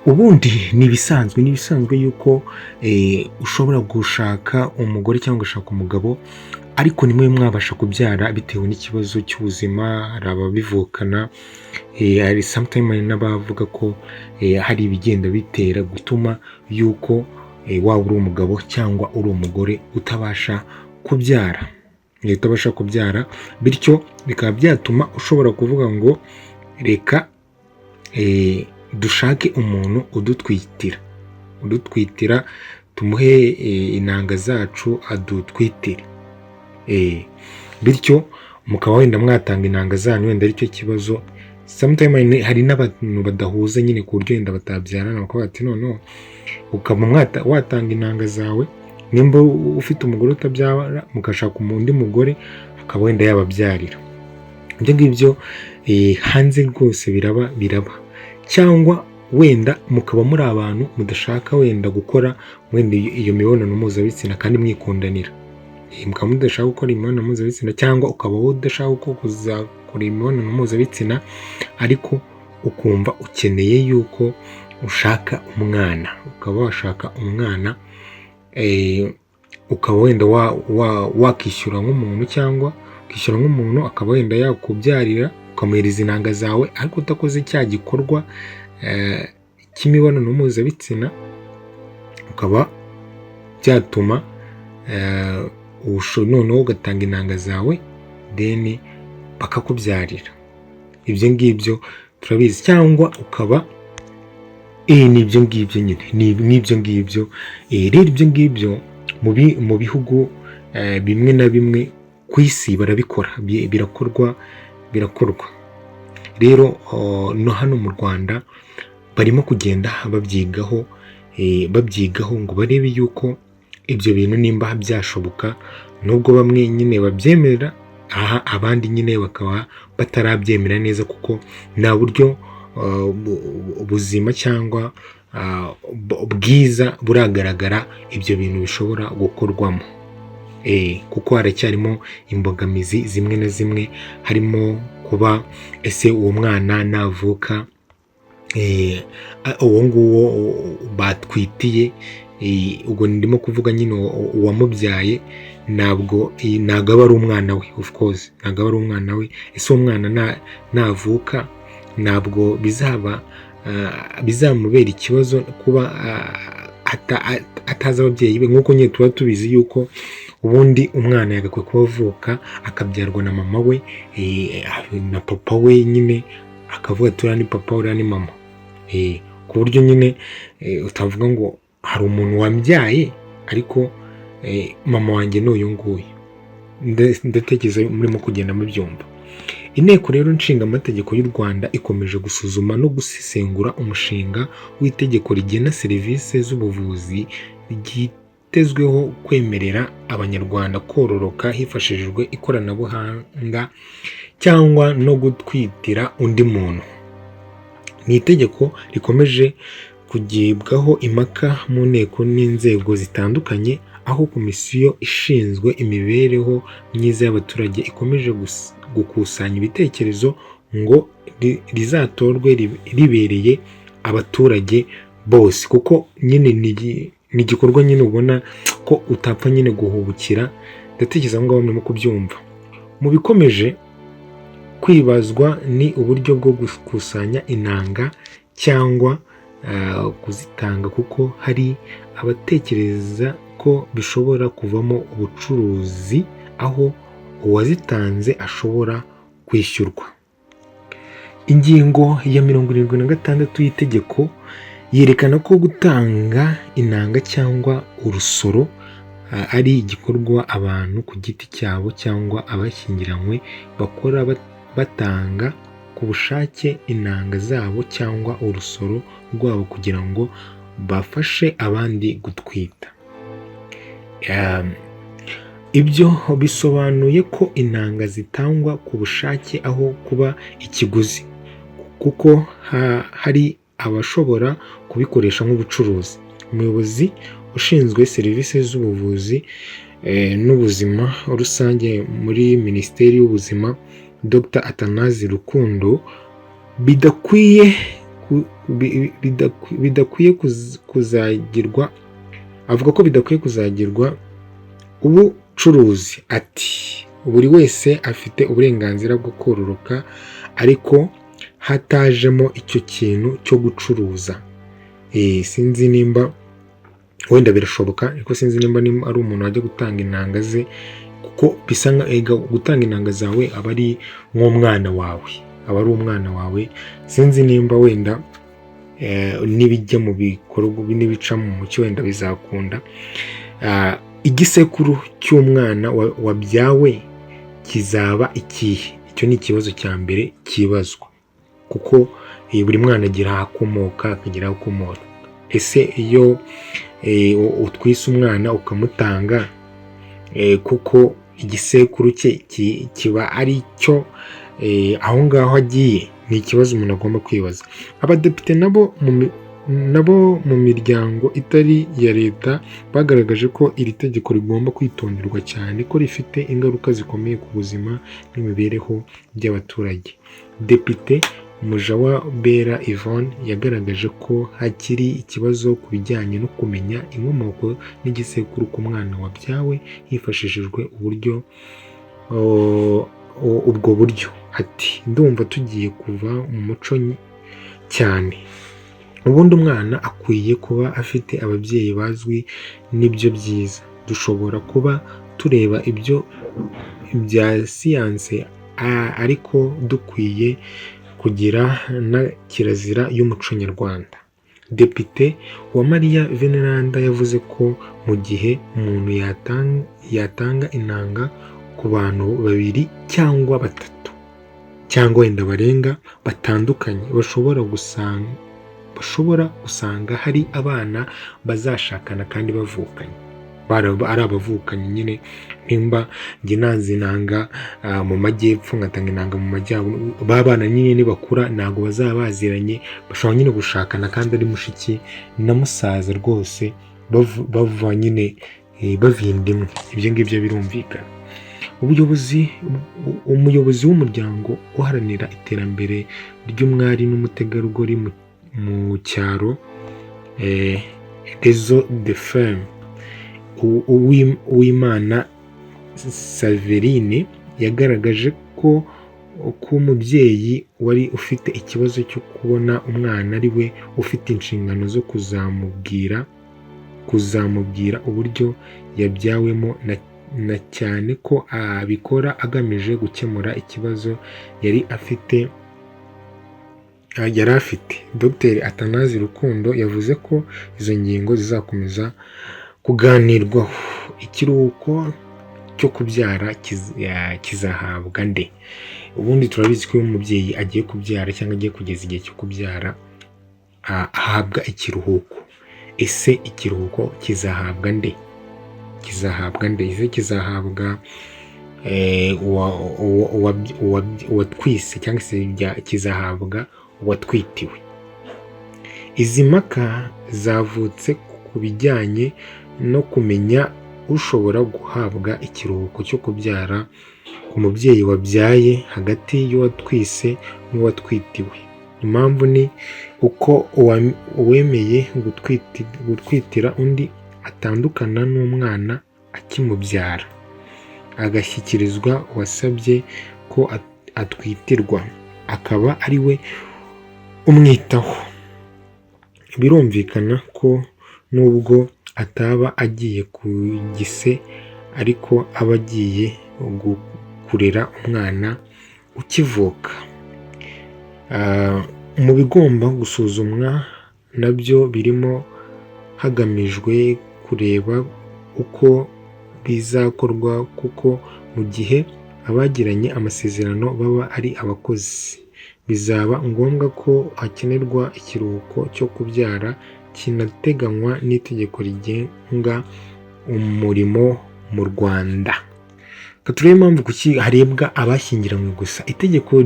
Ubundi ni ibisanzwe yuko ushobora gushaka umugore cyangwa ugashaka umugabo, ariko ntimube mwabasha kubyara bitewe n'ikibazo cy'ubuzima. Hari ababivukana, hari sometime hari n'abavuga ko hari ibigenda bitera gutuma yuko waba uri umugabo cyangwa uri umugore utabasha kubyara. Utabasha kubyara, bityo bikaba byatuma ushobora kuvuga ngo reka dushake umuntu udutwitira, tumuhe intanga zacu adutwitire. Bityo mukaba wenda mwatanga intanga zanyu, wenda aricyo kibazo. Sometime hari n'abantu badahuza nyine ku buryo wenda batabyarana, bakavuga ati noneho ukaba watanga intanga zawe, nimba ufite umugore utabyara, mugashaka undi mugore akaba wenda yababyarira. Ibyo ngibyo hanze rwose biraba. Cyangwa wenda mukaba muri abantu mudashaka wenda gukora wenda iyo mibonano mpuzabitsina kandi mwikundanira. Mukaba mudashaka gukora imibonano mpuzabitsina, cyangwa ukaba wowe udashaka ko kuzakora imibonano mpuzabitsina, ariko ukumva ukeneye yuko ushaka umwana, ukaba washaka umwana, ukaba wenda wakishyura nk'umuntu, cyangwa ukishyura nk'umuntu akaba wenda yakubyarira, ukamuhereza intanga zawe ariko udakoze cya gikorwa cy'imibonano mpuzabitsina, ukaba byatuma noneho ugatanga intanga zawe, then bakakubyarira. Ibyo ngibyo turabizi. Cyangwa ukaba ni ibyo ngibyo nyine, ni n'ibyo ngibyo. Rero ibyo ngibyo mu bihugu bimwe na bimwe ku isi barabikora, birakorwa. Rero no hano mu Rwanda barimo kugenda babyigaho ngo barebe yuko ibyo bintu nimba byashoboka, nubwo bamwe nyine babyemera aha, abandi nyine bakaba batarabyemera neza, kuko nta buryo buzima cyangwa bwiza buragaragara ibyo bintu bishobora gukorwamo. Kuko haracyarimo imbogamizi zimwe na zimwe, harimo kuba ese uwo mwana navuka, uwo nguwo batwitiye, ubwo ndimo kuvuga nyine uwamubyaye, ntabwo aba ari umwana we. Of course ntabwo aba ari umwana we. Ese uwo mwana navuka ntabwo bizaba bizamubera ikibazo kuba atazi ababyeyi be? Nk'uko nyine tuba tubizi yuko ubundi umwana yagakwiye kuba avuka akabyarwa na mama we na papa we nyine, akavuga ati uriya ni papa, uriya ni mama, ku buryo nyine utavuga ngo hari umuntu wambyaye ariko mama wanjye ni uyu nguyu. Ndatekereza murimo kugenda mubyumva. Inteko rero Nshingamategeko y'u Rwanda ikomeje gusuzuma no gusesengura umushinga w'itegeko rigena serivisi z'ubuvuzi ryitezweho kwemerera Abanyarwanda kororoka hifashishijwe ikoranabuhanga cyangwa no gutwitira undi muntu. Ni itegeko rikomeje kugibwaho impaka mu nteko n'inzego zitandukanye, aho komisiyo ishinzwe imibereho myiza y'abaturage ikomeje gukusanya ibitekerezo ngo rizatorwe ribereye abaturage bose, kuko nyine ni igikorwa nyine ubona ko utapfa nyine guhubukira. Ndatekereza aho ngaho murimo kubyumva. Mu bikomeje kwibazwa ni uburyo bwo gukusanya intanga cyangwa kuzitanga, kuko hari abatekereza ko bishobora kuvamo ubucuruzi aho uwazitanze ashobora kwishyurwa. Ingingo ya 76 y'itegeko yerekana ko gutanga intanga cyangwa urusoro ari igikorwa abantu ku giti cyabo cyangwa abashyingiranywe bakora, batanga ku bushake intanga zabo cyangwa urusoro rwabo kugira ngo bafashe abandi gutwita. Ibyo bisobanuye ko intanga zitangwa ku bushake aho kuba ikiguzi, kuko hari abashobora kubikoresha nk'ubucuruzi. Umuyobozi ushinzwe serivisi z'ubuvuzi n'ubuzima rusange muri Minisiteri y'Ubuzima, Dr Atanazi Rukundo, bidakwiye. bidakwiye kuzagirwa, avuga ko bidakwiye kuzagirwa ubucuruzi. Ati: "Buri wese afite uburenganzira bwo kororoka, ariko hatajemo icyo kintu cyo gucuruza." Sinzi nimba wenda birashoboka, ariko sinzi nimba ari umuntu wajya gutanga intanga ze, kuko bisa nka gutanga intanga zawe aba ari nk'umwana wawe, aba ari umwana wawe. Sinzi nimba wenda nibijya mu bikorwa, nibica mu mucyo, wenda bizakunda. Igisekuru cy'umwana wabyawe kizaba ikihe? Icyo ni ikibazo cya mbere kibazwa, kuko buri mwana agira aho akomoka, akagira aho akomora. Ese iyo utwise umwana ukamutanga, kuko igisekuru cye kiba ari cyo aho ngaho agiye? Ni ikibazo umuntu agomba kwibaza. Abadepite nabo mu miryango itari iya leta bagaragaje ko iri tegeko rigomba kwitonderwa cyane, ko rifite ingaruka zikomeye ku buzima n'imibereho by'abaturage. Depite Mujawabera Yvonne yagaragaje ko hakiri ikibazo ku bijyanye no kumenya inkomoko n'igisekuru ku mwana wabyawe hifashishijwe uburyo ubwo buryo. Ati: "Ndumva tugiye kuva mu muco cyane. Ubundi umwana akwiye kuba afite ababyeyi bazwi, nibyo byiza. Dushobora kuba tureba ibyo bya siyanse, ariko dukwiye kugira na kirazira y'umuco nyarwanda." Depite Uwamariya Veneranda yavuze ko mu gihe umuntu yatanga intanga ku bantu babiri cyangwa batatu cyangwa wenda barenga batandukanye, bashobora gusanga hari abana bazashakana kandi bavukanye, ari abavukanyi nyine. Nimba njye nanze intanga mu majyepfo, ngatanga intanga mu majyaruguru, ba bana nyine nibakura ntabwo bazaba baziranye, bashobora nyine gushakana kandi ari mushiki na musaza rwose, bava nyine bava inda imwe. Ibyo ngibyo birumvikana. Umuyobozi w'umuryango uharanira iterambere ry'umwari n'umutegarugori mu cyaro, Réseau des Femmes, Uwimana Saverine, yagaragaje ko umubyeyi wari ufite ikibazo cyo kubona umwana ari we ufite inshingano zo kuzamubwira uburyo yabyawemo, na cyane ko abikora agamije gukemura ikibazo yari afite. Dr Atanazi Rukundo yavuze ko izo ngingo zizakomeza kuganirwaho. Ikiruhuko cyo kubyara kizahabwa nde? Ubundi turabizi ko iyo umubyeyi agiye kubyara cyangwa agiye kugeza igihe cyo kubyara ahabwa ikiruhuko. Ese ikiruhuko kizahabwa nde? Kizahabwa nde? Ese kizahabwa uwatwise cyangwa se kizahabwa uwatwitiwe? Izi mpaka zavutse ku bijyanye no kumenya ushobora guhabwa ikiruhuko cyo kubyara ku mubyeyi wabyaye, hagati y'uwatwise n'uwatwitiwe. Impamvu ni uko uwemeye gutwitira undi atandukana n'umwana akimubyara, agashyikirizwa uwasabye ko atwitirwa, akaba ari we umwitaho. Birumvikana ko nubwo ataba agiye ku gise, ariko aba agiye kurera umwana ukivuka. Mu bigomba gusuzumwa nabyo birimo, hagamijwe kureba uko bizakorwa, kuko mu gihe abagiranye amasezerano baba ari abakozi, bizaba ngombwa ko hakenerwa ikiruhuko cyo kubyara kinateganywa n'itegeko rigenga umurimo mu Rwanda. Reka turebe impamvu kuki harebwa abashyingiranywe gusa. Itegeko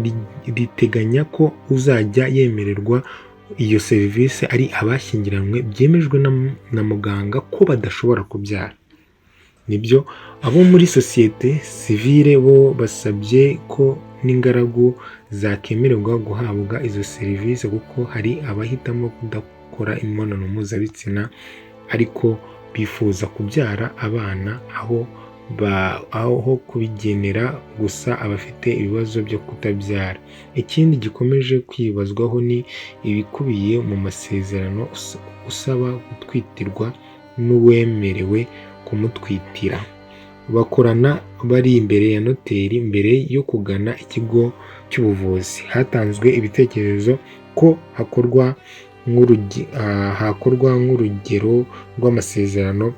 riteganya ko uzajya yemererwa iyo serivisi ari abashyingiranywe byemejwe na muganga ko badashobora kubyara. Nibyo, abo muri sosiyete sivile bo basabye ko n'ingaragu zakemererwa guhabwa izo serivisi, kuko hari abahitamo kudakora imibonano mpuzabitsina ariko bifuza kubyara abana, aho kubigenera gusa abafite ibibazo byo kutabyara. Ikindi gikomeje kwibazwaho ni ibikubiye mu masezerano usaba gutwitirwa n'uwemerewe kumutwitira bakorana bari imbere ya noteri mbere yo kugana ikigo cy'ubuvuzi. Hatanzwe ibitekerezo ko hakorwa nk'urugero rw'amasezerano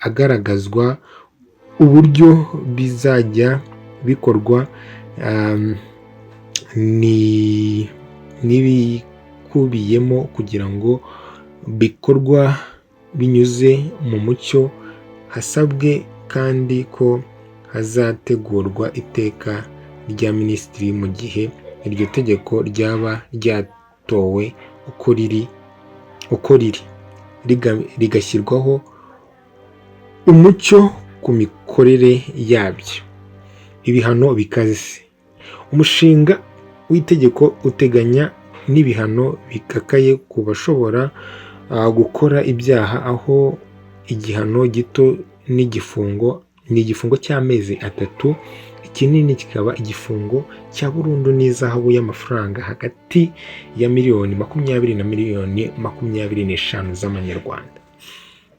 agaragazwa uburyo bizajya bikorwa n'ibikubiyemo kugira ngo bikorwa binyuze mu mucyo. Hasabwe kandi ko hazategurwa iteka rya minisitiri mu gihe iryo tegeko ryaba ryatowe uko riri rigashyirwaho umucyo ku mikorere yabyo. Ibihano bikaze: umushinga w'itegeko uteganya n'ibihano bikakaye ku bashobora gukora ibyaha, aho igihano gito n'igifungo ni igifungo cy'amezi 3, ikinini kikaba igifungo cya burundu n'ihazabu y'amafaranga hagati ya miliyoni 20 na miliyoni 25 z'amanyarwanda.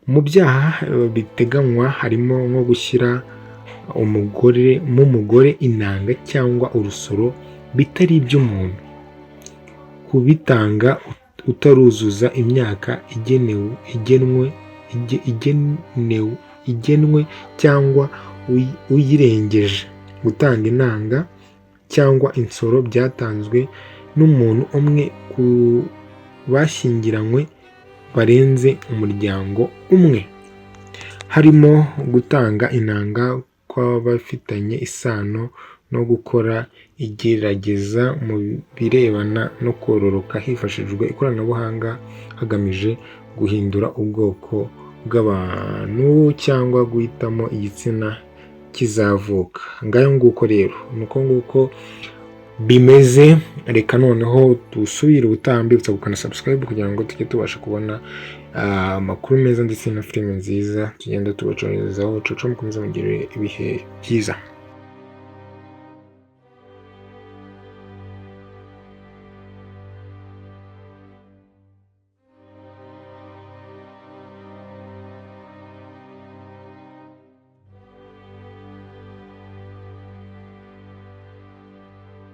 Mu byaha biteganywa harimo nko gushyira umugore mu mugore intanga cyangwa urusoro bitari iby'umuntu, kubitanga utaruzuza imyaka igenewe igenwe igenewe igenwe cyangwa uyirengeje, gutanga intanga cyangwa insoro byatanzwe n'umuntu umwe ku bashyingiranywe barenze umuryango umwe, harimo gutanga intanga kw'abafitanye isano no gukora igerageza mu birebana no kororoka hifashishijwe ikoranabuhanga hagamijwe guhindura ubwoko bw'abantu cyangwa guhitamo igitsina kizavuka. Ngayo nguko rero, ni uko nguko bimeze. Reka noneho dusubire ubutaha. Mbibutsa gukanda subscribe kugira ngo tujye tubasha kubona amakuru meza ndetse na filime nziza tugenda tubacorezaho. Coco, mukomeze mugire ibihe byiza.